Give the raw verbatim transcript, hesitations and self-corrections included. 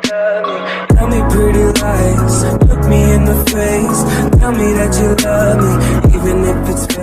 Tell me pretty lies, look me in the face, tell me that you love me, even if it's fake.